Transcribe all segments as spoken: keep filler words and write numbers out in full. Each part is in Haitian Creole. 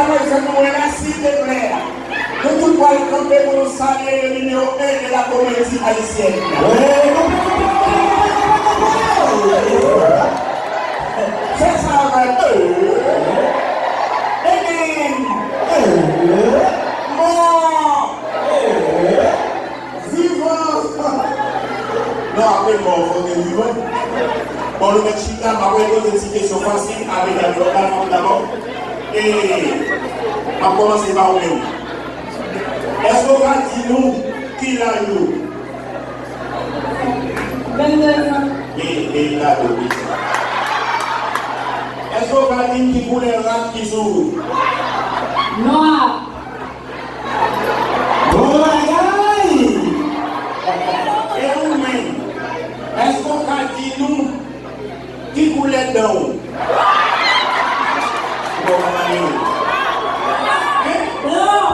Sa nou wè la, silteplè. Nou tout pral kanpe pou nou salye le numéro un de la comédie haïtienne. Fè sa avè m. Amen. Mò. Vivan! Non, apre mò, fò gen vivan. Bon, nou mèt chita, m ap poze ti kesyon fasil avèk Alfred dabò. E m ap kòmanse pa ou menm. Èske w ka di nou ki laj ou? Venndezan. E, e, gade wi. Èske w ka di m ki koulè rad ki sou ou? Nwa. Bon bagay! E ou menm, èske w ka di nou ki koulè dan w? Bon, pa pale w. Hein? Blan!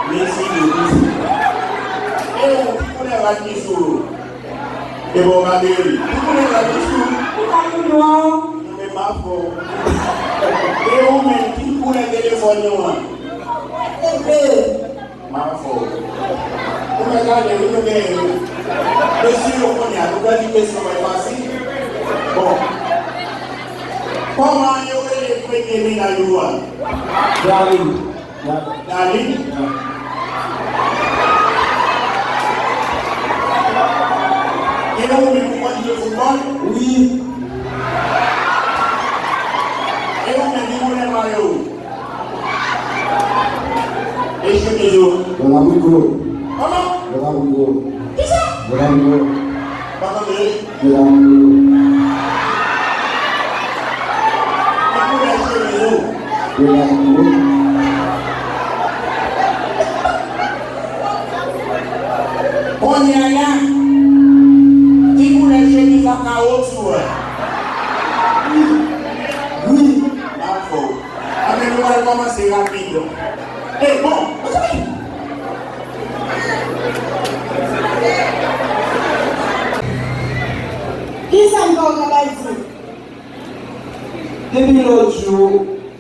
Mèsi, mèsi. E ou, ki koulè rad ki sou ou? E bon, gade wi. Ki koulè rad ki sou ou? Li pa pou nwa. Men m a fè w. E ou menm, ki koulè telefòn ou an? Ble. M a fè w. Ou mèt ale wi, nou genyen wi. Mesye yo kounye a, nou pèdi kesyon an fasil. Bon. Kòman yo rele premye mennaj ou an? Darline. Darline? E ou menm ou konn jwe foutbòl? Wi. E ou menm ki koulè mayo ou? E chemiz ou? Yon abriko. Kòman? Yon abriko. Kisa? Yon abriko. Pa tande. Ki koulè chemiz ou? Kounye a la, ki koulè chemiz a kawo sou ou? Wi. Wi. Bravo. Anben, nou pral kòmanse rapid. E bon, mezanmi! Kisa m fè w travay di? Depi lòt jou,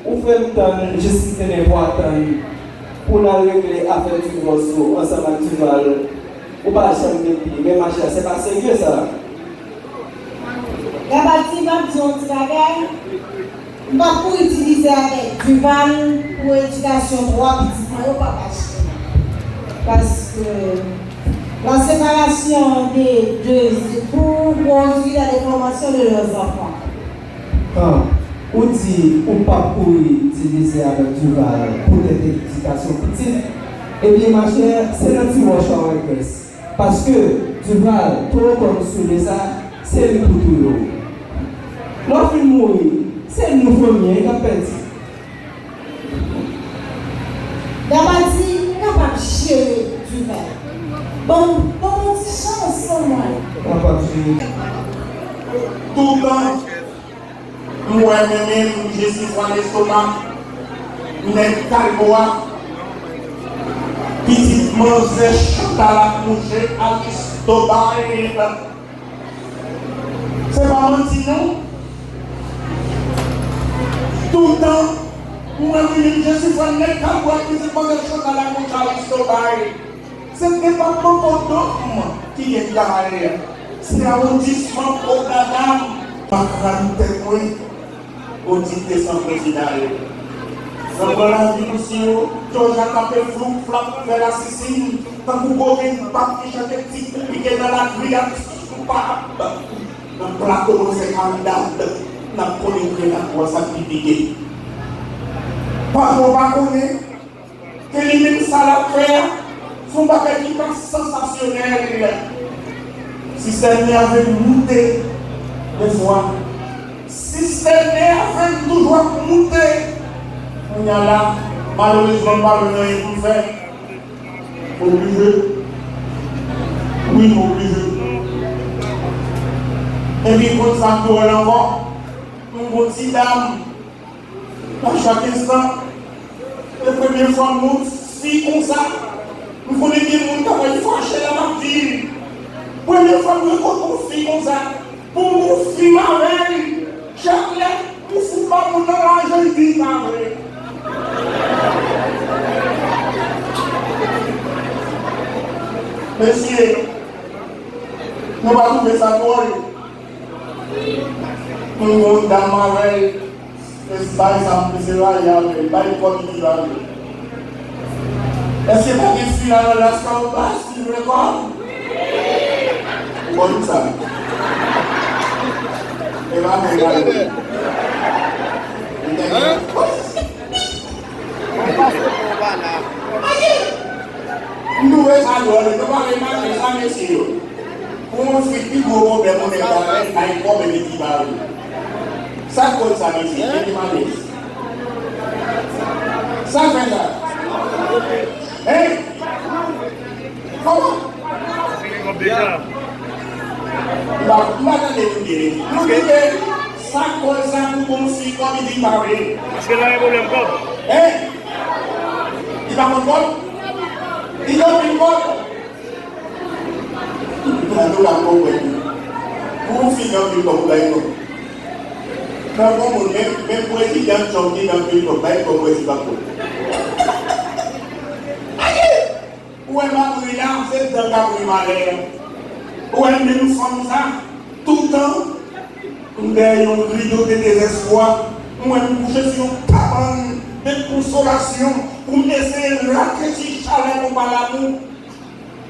ou fè m tann jis m te nenpò atann pou n al regle afè divòs ou ansanm ak Duval. Ou pa janm gen pye, men machè, se pa serye sa. Gabati, m ap di yon ti bagay. M p ap kouri divize avèk Duval pou edikasyon twa pitit mwen yo, papa cheri. Paske la séparation des deux époux produit la déformation de leurs enfants. An, ou di ou p ap kouri divize avèk Duval poutèt edikasyon pitit, ebyen machè, se nan ti wòch ou a wè grès. Paske Duval twò konn soulye sa, se li pou touye w. Lè w fin mouri, se nou fanmi an k ap pèdi. Gabati, ou kapab jere Duval. Ban m, ban m yon ti chans, ban m wè. Kapab jere. Toutan, m wè men menm Jesifwa lestomak nèg Kalbo a, pitit manzè Chantal ak mouche Aristo Bayle. Se pa manti non. Toutan, m wè men menm Jesifwa nèg Kalbo a, pitit manzè Chantal ak mouche Aristo Bayle. Se depatman Pòdòm ki gen kare a. Se awondisman Pòdadam. Pa kraze tèt mwen. Odite san prezidare. Nan pran lavi nou si yo, Jòj a kanpe floup flap fè lasisin, tankou kokenn pap ki chante ti kou pike nan latri ak soupap. Nan plato mwen se kandad, n ap konnen grenn ak wòs ak pi pike. Patwon pa konnen, ke li menm sa l ap fè a, se yon bagay ki pa sansasyonèl. Sistèm nève moute, dèfwa. Sistèm nève toujou ap moute. Kounye a la, malerezman, m pa jwenn anyen pou m fè. M oblije. Wi, m oblije. Epi, konn sa k dwòl ankò? M gon ti dam. A chak enstan, se premye fwa m wè yon fi konsa. M konnen gen moun k ap fache la, m ap di l. Premye fwa m rankontre yon fi konsa. Pou m gon fi m avè l, chak lè m fout ba moun nan lajan, l di l pa vre. Mesye, nou pa twouve sa dwòl? Moun gon dam avè l, se bay sa m peze rayi avè l, bay kòb li ki ba l. Èske pa gen fi la nan Las Kalbas ki vle kòb? Ou konn sa? E pa mwen gade. M te gen M twouve sa dwòl, nou pa remake sa, mesye yo. Pou yon fi pi gwo pwoblèm yon nèg avè l bay kòb epi ki ba l. Sa k koz sa, mesye? Ki malèz? Sa k fè sa? Hein? Kòman? M pa, m pa tande nou byen. Nou kite sa k koz sa pou bon fi kòb li di pa vre. Paske la gen pwoblèm kòb. Hein? Li pa konn kòb? Li gen anpil kòb? Antouka, m konprann. Pou yon fi gen anpil kòb, ou bay kòb. Nan bon moun, menm, menm prezidan Trump ki gen anpil kòb, bay kòb, wè si pa kòb. Ou wè m ap ri la, se dan k ap ri malè. Ou wè menm fanm sa, toutan, m dèyè yon rido de dezèspwa, m wè m kouche sou yon kabann de konsolasyon pou m eseye lage ti chalè konpa lamou.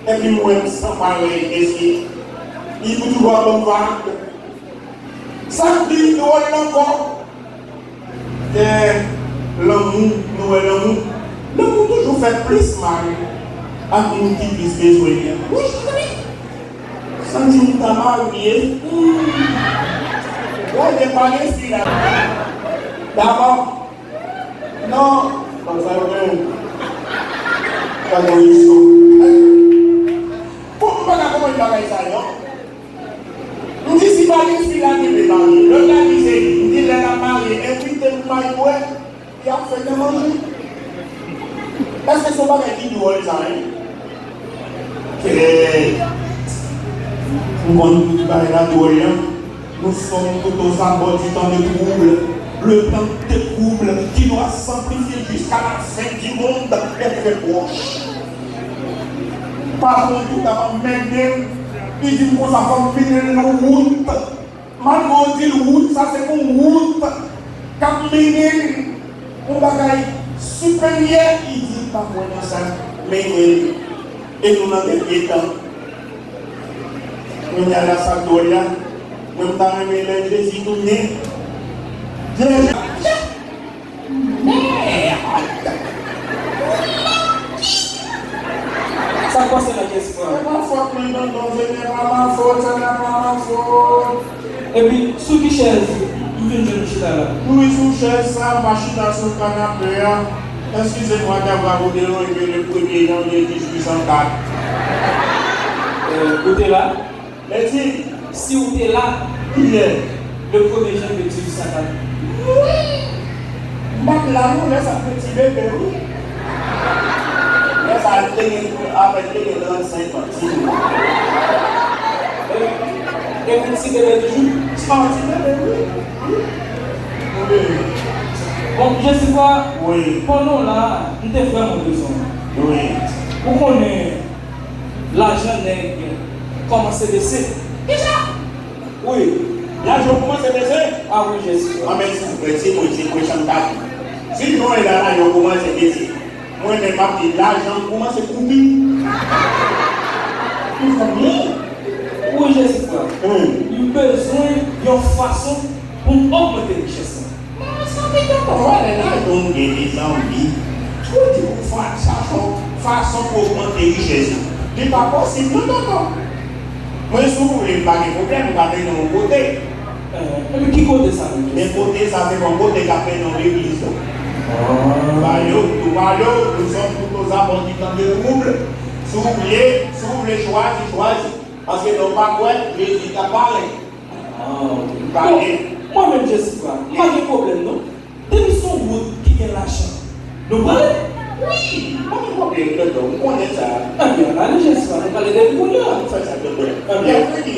Epi m wè m san parèy, mesye. Li pou toujou ap ban m vag. Sa k pi dwòl ankò, se lanmou, nou wè lanmou. Lanmou toujou fè plis mal ak moun ki plis bezwen li an. Wi, cheri. Santi m ta marye. Hmm. Gade pa gen fi la. Dabò, non, pa sa yo gen. Pa gen yon sou. Bon, m pa ka konprann bagay sa yo. M di si pa gen fi la ki vle marye, lòt la di se li. M di lè l ap marye, envite m bay bwè, y ap fè nan manje. Èske se yon bagay ki dwòl sa, hein? Kè. M konn tout bagay la dwòl, hein. Nous sommes tout aux abords du temps de trouble. Le temps de trouble qui doit s'amplifier jusqu'à la fin du monde est très proche. Patwon tout ap anmède m. Li di m konsa fò m mennen l nan wout. Malgre w di l wout, sa se yon wout k ap mennen l yon bagay siperyè. Li di l pa kwè nan sa, mennen l. E nou nan dènye tan. Kounye a la sa k dwòl la, mwen m ta renmen lè Jezi tounen. Lè Je- Mèd! Sa k pase la, Jesifra? Se pa fòt mwen, tonton, ce n'est pas ma faute, ce n'est pas ma faute. Epi, sou ki chèz m vin jwenn ou chita la? Wi, sou chèz sa, m pa chita sou kanape a. Excusez-moi d'avoir vous dérangé le premier janvier dix-huit cent quatre. Euh, ou te la? Mèsi. Si w te la, kilè? Le premye janvye dizuit san kat. Wi! M pa t la non, lè sa m te ti bebe, wi. Lè sa a, m te gen, apèn te gen trannsenk an, ti moun. E, e ou ti bebe toujou? Ti, ah, ti bebe, wi. Wi. Wi. Bon, Jesifra, wi, pandan w la, m te vrèman bezwen w. Wi. Ou konnen, lajan nèg kòmanse bese. Kisa? Wi. Lajan kòmanse bese? Ah wi, Jesifra. Ah, men silvouplè, se mwen, se mwen, Chantal. Si nou wè la, lajan kòmanse bese. Mwen menm, m ap di, lajan kòmanse koupi. Ou konprann? Wi, Jesifra. Wi. M bezwen yon fason pou m ogmante richès mwen. Mwen santi tonton valè lajan w gen, mezanmi. Ou di ou fa-, sa fon fason pou ogmante richès ou. Li pa posib non, tonton. Mwen, si w vle, m pa gen pwoblèm, m ka mennen w yon kote. Eh, epi ki kote sa menm? Men kote sa, se yon kote k ap mennen w legliz, non. Ah. Ba yo, tou ba yo, nous sommes tout aux abords du temps de trouble. Si w vle, si w vle chwazi, chwazi. Paske lè w pa kwè, Jezi ka parèt. Ah, ok. Bon, mwen menm, Jesifra, m pa gen pwoblèm, non. Depi se yon wout ki gen lajan, nou prale? Wi, pa gen pwoblèm, tonton, m konnen sa. Ebyen, ann ale, Jesifra, nou prale depi kounye a. Nou fè sa, tonton. Ebyen. Byenveni.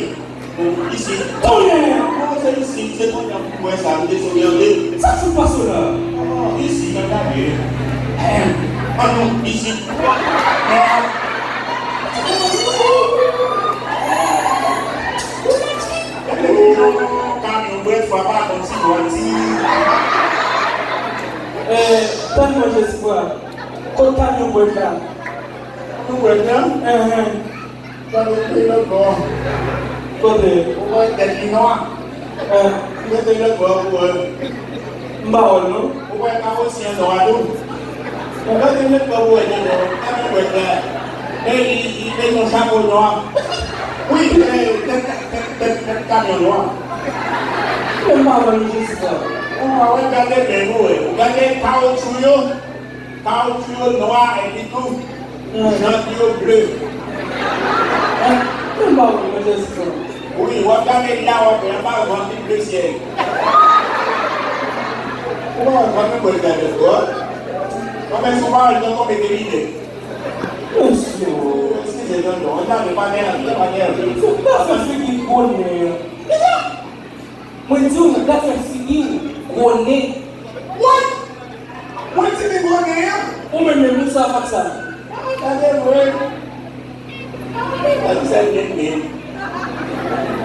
Isit. Kounye a. Non, se isit, se kounye a pou mwen sa, m dezoryante. Sa k fout pase w la? Oh, isit, ann ale. Ann nou, isit. Ah. Yon kamyon bwèt fwa pa konn si bwèt si. Eh, tann mwen, Jesifwa. Kot kamyon bwèt la? Kamyon bwèt la? Enhen. Gade l lòt bò. Kote? Ou wè tèt li nwa. Eh. Mete lòt bò pou wè. M pa wè l non. Ou wè kawosi an nwa tou. Ou mete lòt bò pou wè nan bò. Kamyon bwèt la. E li, li, li gen yon chapo nwa. Wi, e, tèt, tèt, tèt, tèt kamyon nwa. Men m pa wè l, Jesifwa. Ou pa wè, gade byen pou wè. Ou gade kawotchou yo. Kawotchou yo nwa epi tou, jant yo ble. Hein? Mwen pa wè, mwen jis di. Wi, w ap gade la, w ap wè anba van ki ble syèl. Ou pa wè, w ap gade bò. Mwen menm si w pa wè, jan w mete lide. Mesye. Eskize, tonton, ann ale, pa nève, pa nève. Se pa fè figi gwo nè. Mwen di w, gad fè figi w gwo nen. What? Mwen di li gwo nen an? Ou menm menm, wi, sa fak sa. Ah, gade vre. Ah, gade sa l gen nen.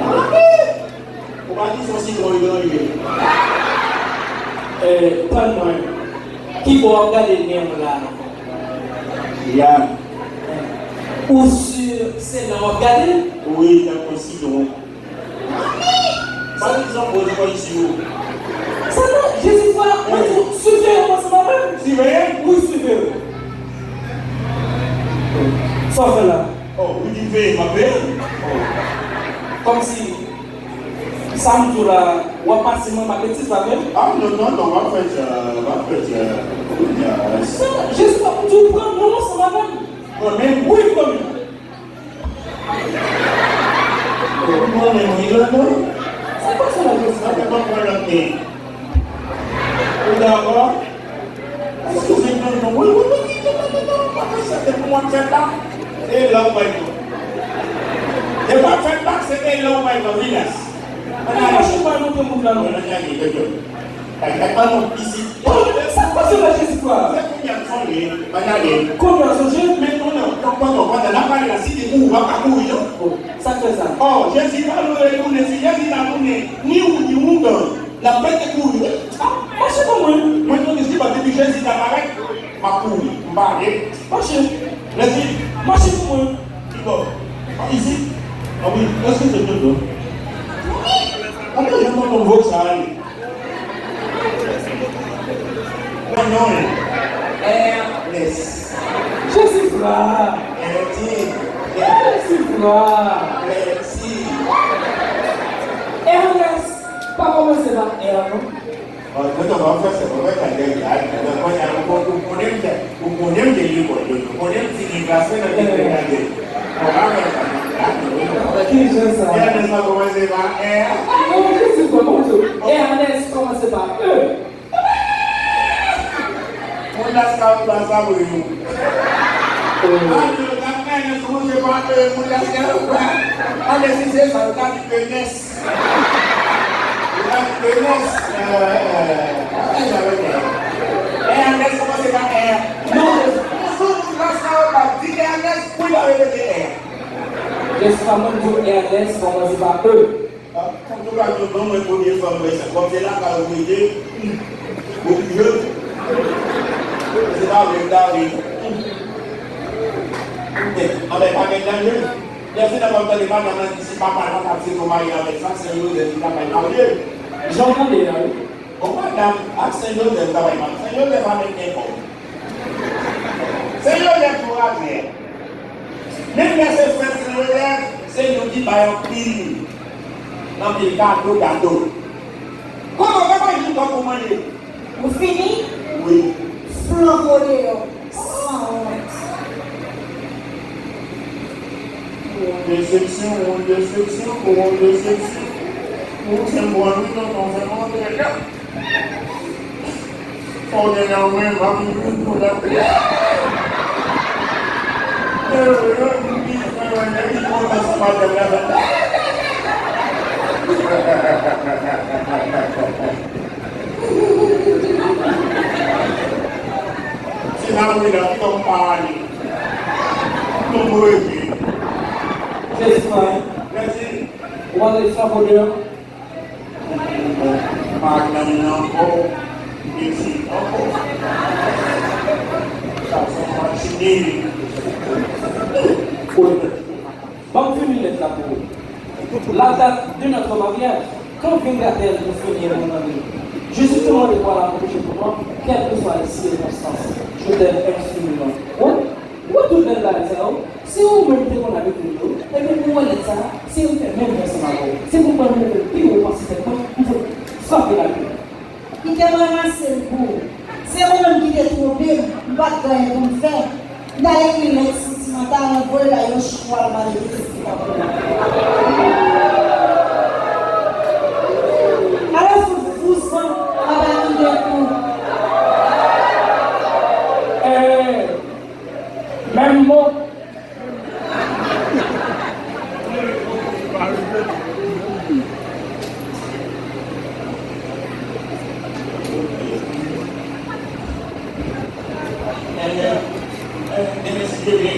Ah, ou pa di son sitwon li gen. Eh, tann mwen. Ki bò w ap gade nen w la? Ya. Ou si se la w ap gade? Wi, tankou sitwon. Sa vle di sa, ou di kò isi yo. Sa nan, Jezi fwa, mwen di w, siveye w ansanm avè m. Siveye? Wi, siveye w. Sa w fè la? Oh, ou di veye, m ap veye? Oh. Kòmsi, sa m di w la, w ap pase mwen pa betiz, pa vre? Ah, non, non, non, m ap fè sa, m ap fè sa. Sa, Jezi fwa, m di w pran non ansanm avè m. Pran menm? Wi, pran menm. Ou konnen mwen lòt non. Sa pa sa la, Jezi. Sa fè mwen pran lòt men. Ou dakò? Eskize non, non. Wi, wi, wi, wi, wi, wi, wi, pa fè sa, depi w ap fè bak, se la w bay non. Depi w ap fè bak, se la w bay non, Vinas. Ann ale. Ann ale, ann ale, ann ale. Ay, ay, ay, non, isit. Sa k pase la, Jezi fwa? Se kounye a m sonje, ann ale. Kounye a w sonje? Men non, non, non, pandan, pandan n ap pale la, si te pou ou, w ap ka kouri, non? Oh, sa k fè sa? Oh, Jezi pa nou retounen, si Jezi ta tounen, ni ou, ni ou, dan, n ap pete kouri, wi. Ah, mache pou mwen. Mwen, mwen, si pa depi Jezi ta parèt, m ap kouri, m pa ale. Mache. Jezi. Mache pou mwen. Ki bò? An isit? Ah wi, èske se tonton? Gade jan tonton vo sa ale. Mwen non l. Ernest. Jezi fwa. Ernest. Jezi fwa. Ernest. Ernest. Pa kòmanse pa R non. Bon, tonton, pa fè sa, pa fè sa, gade, gade, gade, kounye a, ou, ou konnen m te, ou konnen m te lekòl, tonton, ou konnen m fini klas mwen nan lekòl, gade. Bon, pa fè sa, non, gade, wi, non. Ki jan sa? Ernest pa kòmanse pa R. Non, Jezi fwa, bon Dye. Ernest kòmanse pa E. Moun Laskawobas pa vre, non. Oh. Ernest kòmanse pa E, moun Laskawobas. Ann ale, si se sa, yo ta di Ernest. Ernest, euh, euh, Ernest kòmanse pa R. Non. Yon jou, moun Laskawobas di Ernest, pou l pa repete R. Jezi fwa, mwen di w Ernest kòmanse pa E. Ah, antouka, tonton, mwen premye fwa m wè sa. Kòm se lakay ou rete, ou pye. Se pa vre, m ta ri. Anben, pa gen danje. Lè se nan m ap tande madanm nan di si papa l pa t ap sere w marye avèk sa, Sen Jozèf li ta bay marye. Jan w tande a, wi. Bon, madanm ak Sen Jozèf ta bay marye. Sen Jozèf avèk gen kòb. Sen Jozèf tou ratrè. Menm lè se fèt Sen Jozèf, se nou ki bay anpil, anpil kado, kado. Kòman w pa bay moun kòb pou manje? Ou fini? Wi. Flanbo deyò, sanwont. Yon desepsyon, yon desepsyon, yon desepsyon. Ou fè m pran wi, tonton, fè m antre la. Fò w te nan mwen, m ap vin pou la. Se la mwen la, ki ton pa ale. Ton mwen epi. Jezi fwa. Mèsi. Ou pa te fè fò deyò? Madanm nan ankò, li di ankò. Sa se yon match nil. Ban m fini lèt la pou ou. La date de notre mariage, quand viendra-t-elle pour finir, mon ami? Je suis tout rendez-vous à la prochaine fois, quelle que soit les circonstances. Je t'aime infiniment. Wè, wè tout bèl bagay sa yo, se ou menm te konn avèk moun yo, epi pou wè lèt sa, se yo fè menm jan ansanm avè w. Se pou ban nou leve pi wo pase tèt mwen, pou frape lavi. Li te ranmase l pou ou. Se ou menm ki te twonpe m, m pa t gen anyen pou m fè. M t al ekri lèt santimantal, mwen voye l ba Yoshua, l mande li ki sa pou mwen. Alò, fout vouzan anba ki gen kou. Eh, menm mo. Eh, eh, eh, eh, si Dye vle.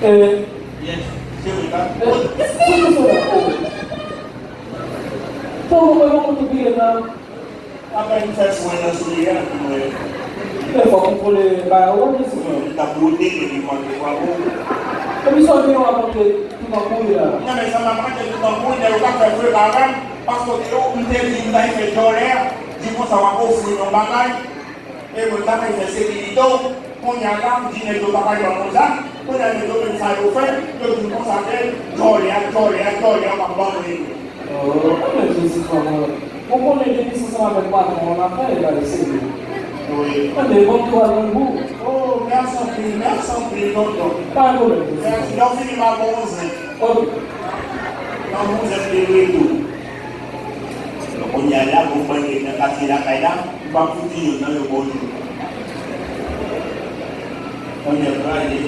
Eh. Yes, se vre, pa. Eh, se pou sa. Fò mwen wè yon kote piye nan. Apre m fè swen nan soulye a, epi mwen. Men fòk ou konnen bagay ou, mesye. Non, m t ap bwode, epi mwen te fwape w. Epi sa w gen yon ap montre tout an kouri la? Non, men sa m ap montre tout an kouri, nèg yo t ap fè fre avè m, paske yo, m te di m t al fè djòlè a, di konsa w ap ofri m yon bagay, e mwen t al fè sekirite w, kounye a la, m di nèg yo pa pale ban m yon zam, kounye a nèg yo menm sa yo fè, yo di m konsa ke djòlè a, djòlè a, djòlè a, w ap ban mwen yo. Oh, anmède Jezifwa mwen. Ou konnen depi se ansanm avèk patwon an n ap fè, e pa eseye. Wi. Anmède, bon kouraj pou ou. Oh, mèsi anpil, mèsi anpil, tonton. Pa gen pwoblèm, Jezifwa. Mèsi, lè w fini m ap ba w yon zen. Ok. Yon zen de retou. Donk, kounye a la, bon, mwen gen nan katye lakay la. M p ap fout di youn nan yo bonjou. Kòmyè prale.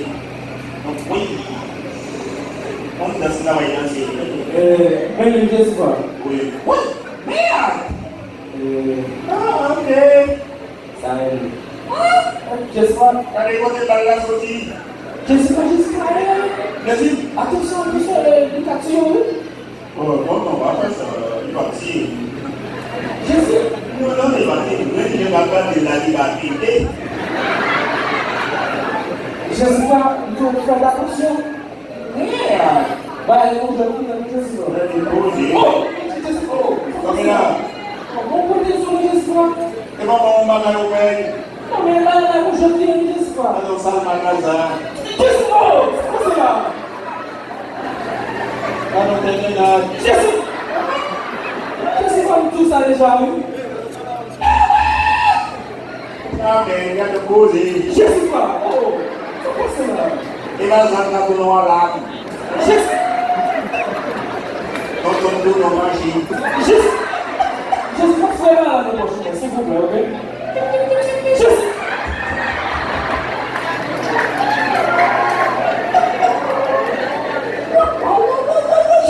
Donk, wi. Konn dans travay nan syèl. Eh, men li Jezifwa. Wi. Wi. Mèd! Eh. Ah, ok. Sa rele. Ah, Jezifwa. Gade kote bal la soti. Jezifwa, Jezifwa, eh. Mèsi. Atansyon, atansyon, eh, li ka tiye w, wi. Oh, non, non, pa fè sa, li p ap tiye m. Jezi! Non, non, li p ap tiye m. Menm jan m ap gade la, li p ap pete. Jezifwa, m di w fè atansyon. Mèd! Bagay yo jwenn ki nan Jezifwa. Mèd, li poze. Oh! Jezifwa, oh! Kòmè la. Bon, bon, bon, Jezifwa. E pa bon bagay ou fè. Non, men la, la, ou jwenn li nan Jezifwa. Alò, sa l mal la sa. Jezifwa! Sa se la? Alò, tèt mennaj. Jezi! Jezi, fò m di w sa deja, wi. Amèn, gade koze. Jezifwa! Oh! Sa se la? E la, zam la pou nou an la. Jezi! Tonton m tou nan machin. Jezi! Jezi, pa fè malad nan pòch mwen, silvouplè, oke? Jezi!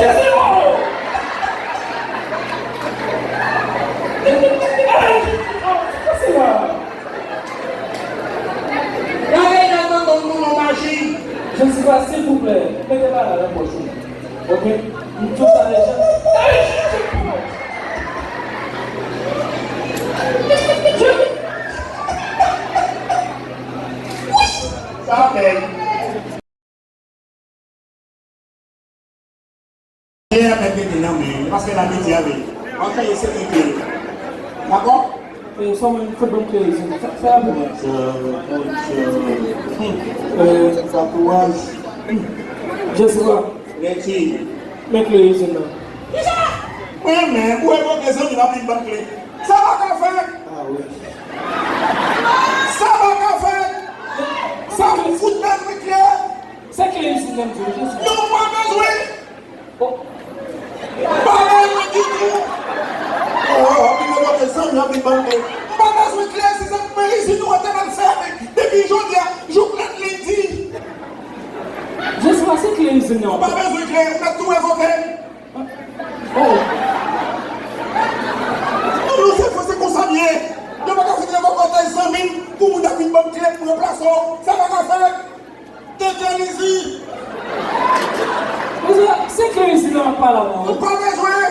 Jezi, oh! Jezi, oh! Gade nan tonton m tou nan machin. Jezifwa, silvouplè, mete bagay nan pòch ou. Oke? M di w sa deja. Sa fè. Mete nan men, paske l ap piti avè l. Antre, se li. Dakò? E, sòm, fout ban m kle izin. Fè, fè avè mwen. Podyab, podyab. Hmm. E, tatouaj. Jezifwa. Lèti. Men kle izin nan. Kisa? Mwen menm, ou revoke zanmi l ap vin ban m kle. Sa pa ka fèt! Ah, wi. Sa pa ka fèt! Sa m fout bezwen kle! Se kle izin nan m di w, Jezi. Non, m pa bezwen! Oh. M pa bezwen ditou! Oh, oh, oh, vin revoke zanmi l ap vin ban m kle. M pa bezwen kle, si se pou mwen, izin nou an te nan fèmen depi jodi a, jouk lèt lendi. Jezi, pa se kle izin nan. Ou pa bezwen kle, ou mèt tou revoke. Oh. Non, non, se fò, se konsa m ye. Yo pa ka fin revoke zanmi m pou moun ap vin ban m kle pou ranplase w. Sa pa ka fèt. Tete lizi. Mezanmi, se kle izin nan ap pale la, wi. Ou pa bezwen.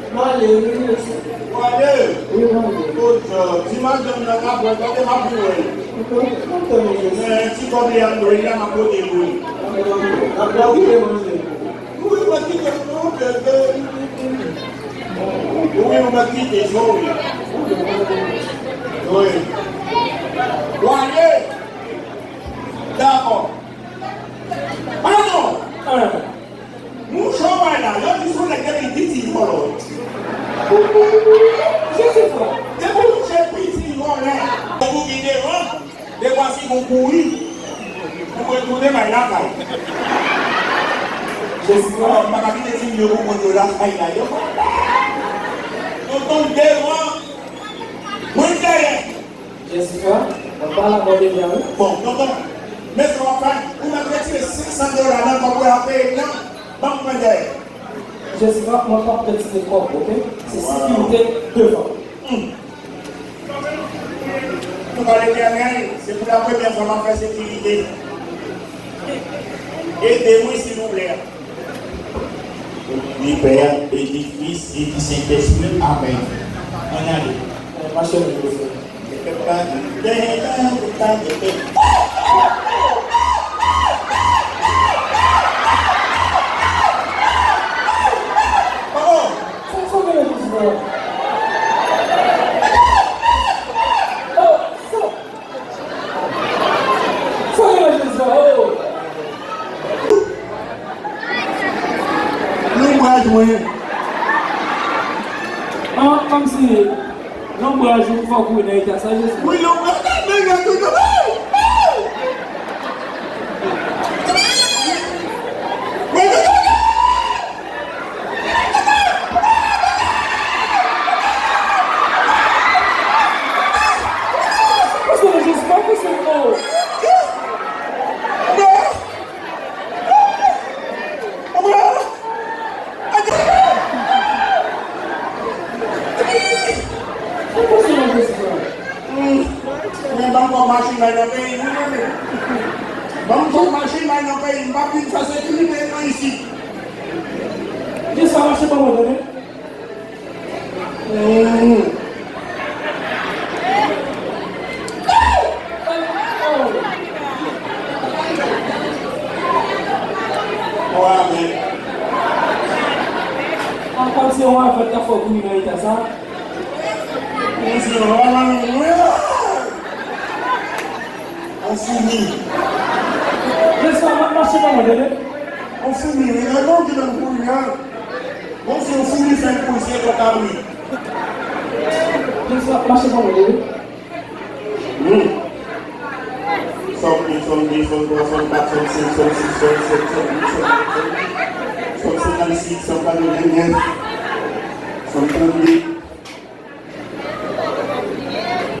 M ale, wi, mesye. W ale? Wi, m ale. Good job. Ti madanm nan ka pran, tande m ap pou wè l. Kontan, kontan, mesye. Men ti kòb li ap dwe la, m ap pote pou li. Ap, ap, ap kite manje. Wi, ou mèt kite m non, bebe. Wi, ou mèt kite, sorry. Wi. W ale. Dakò. Padon. Mouche w wè la, yo di sou nèg depi piti vòlò. Jezi fò. Depi mouche piti vòlè. Pou ki devan, devan si gon kouri. Pou mwen tounen bay lakay. Jezi fò. Mwen pa ka kite ti yo pou mwen yo lakay la. Yo tonton devan. Mwen dèyè. Jessica, mwen pa la bò deja wi. Bon, tonton, men sa w ap fè, ou mèt retire senk san dola nan kòb ou a peye m nan, ban m pran dèyè. Jessica, mwen p ap retire kòb, oke? Se sekirite devan. Hmm. Touka Letènèl, se pou la premyè fwa m ap fè sekirite. Ede mwen, silvouplè. Li Pè, e li Kris, e li Sentespri. Amèn. Ann ale. Mache, mesye. Sa, sa gen nan Jezi a, oh! Lonbraj mwen. An, kòmsi lonbraj ou fè w kouri nan eta sa, Jezi. Wi, lonbraj mwen, men tout. Men ban m kòb machin bay nan peyi m, wi, men. Ban m kòb machin bay nan peyi m, m p ap vin fè sekirite nan isit. Jis pa mache ban mwen, tande. Hmm. Wa, men. An kòmsi yon avèg ta fè w kouri nan eta sa. Mwen se yon raman mwen. On foumi. Mesye, m ap mache nan mwen, tande. On foumi, wi, nan non ki nan kouri a. Bon, si on foumi fè l kouri, se yon kabri. Mesye, m ap mache nan mwen, tande. Hmm. Sòm de, sòm de, sòm twa, sòm kat, sòm senk, sòm sis, sòm sèt, sòm uit, sòm nèf, sòm dis, sòm senkannsis, sòm katrevennèf, sòm trannde.